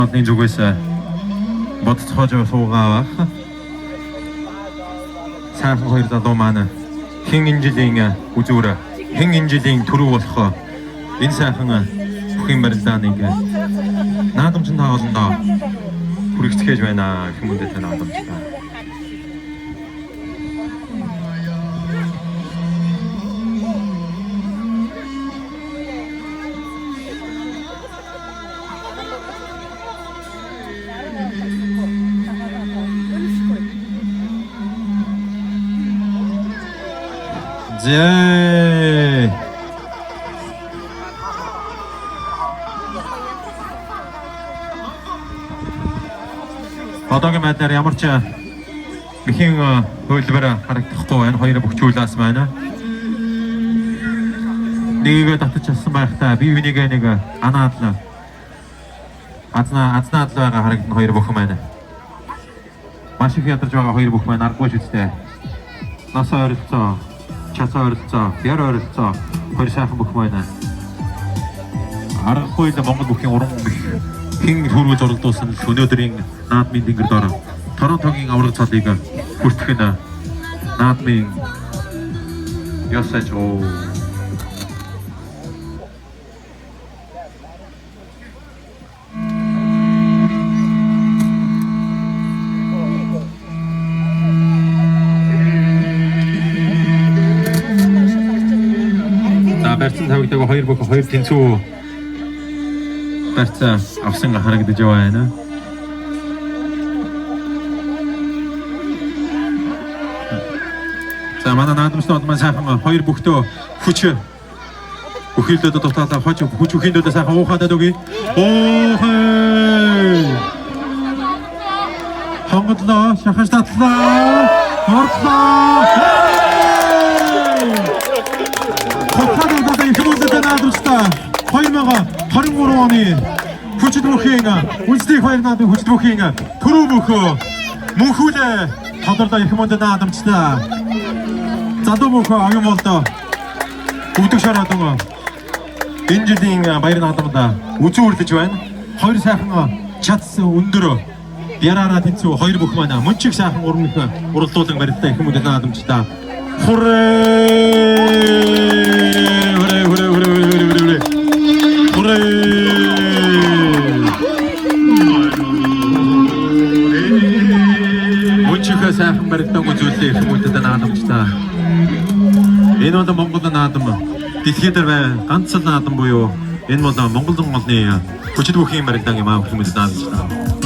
Олны зүгээс бодцоож суугаа байх. Сайхан хоёр залуу маань хэн энэ жилийн үзүүр, хэн энэ жилийн төрөв болох энэ сайхан бүхэн барилдааныг наадамчин таолондоо хүргэцгээж байна. Хүмүүндээ та наадамчтай. Зээ. Одоогийн байдлаар ямар ч мэхийн хөлбөр харагдахгүй байна. Хоёр бөхчүүлээс байна. Нэгээ татаж чадсан байхдаа бие бинийгээ нэг анаадлаа. Азнаадл байгаа харагдана хоёр бүхэн байна. Маш их ядарч байгаа хоёр бүхэн байна. Аргагүй ч үстэй. Нас ойролцоо, час ойролцоо, яр ойролцоо хоёр сайхан бүхэн байна. Аргагүй л Монгол бүхийн уран их хэн хөрвүүлж оролдуулсан л өнөөдрийн наадмын тэнгэр дор Торонтогийн авраг цолыг хүртэх нь наадмын ёсож оо. За барьцан тавигдаг хоёр бүх хоёр тэнцүү барьцаа авсан харагдаж байна. За манай наадамчнууд маань сайхан хоёр бүхтөө хүч бүхэлдээ дутаалаа хож хүч бүхийдээ сайхан уухадаад өгье. Уухай! Хонголоо, шахаж татлаа. Орлоо. Хотхад удаа их хүмүүстээ наадамчтай 2023 оны хүчит бүхийн үндэсний хоёр наадмын хүчит бүхийн төрөв мөхөө мөнхүүлээ тодорлоо их хүмүүстээ наадамчтай. Залуу мөхөө оюун болдоо өвдөг шараад энэ жилийн баяр наадамд үзүүрлэж байна. Хоёр сайхан чадсан өндөр яраараа тэнцүү хоёр бүх маань мөнчих сайхан уран их уралдуулан барилдаа их хүмүүстээ наадамчтай. Хүрээ! Хүрээ хүрээ хүрээ хүрээ хүрээ хүрээ. Мөнчихөө сайхан барилдаан үзүүлээ их хүмүүстээ наадамчтай. Энэ бол Монгол наадам дэлхийд дээр бай ганц л наадам буюу энэ бол Монгол монголны хүчит бүхийн барилдаан юм аа хүмүүст наадамчтай.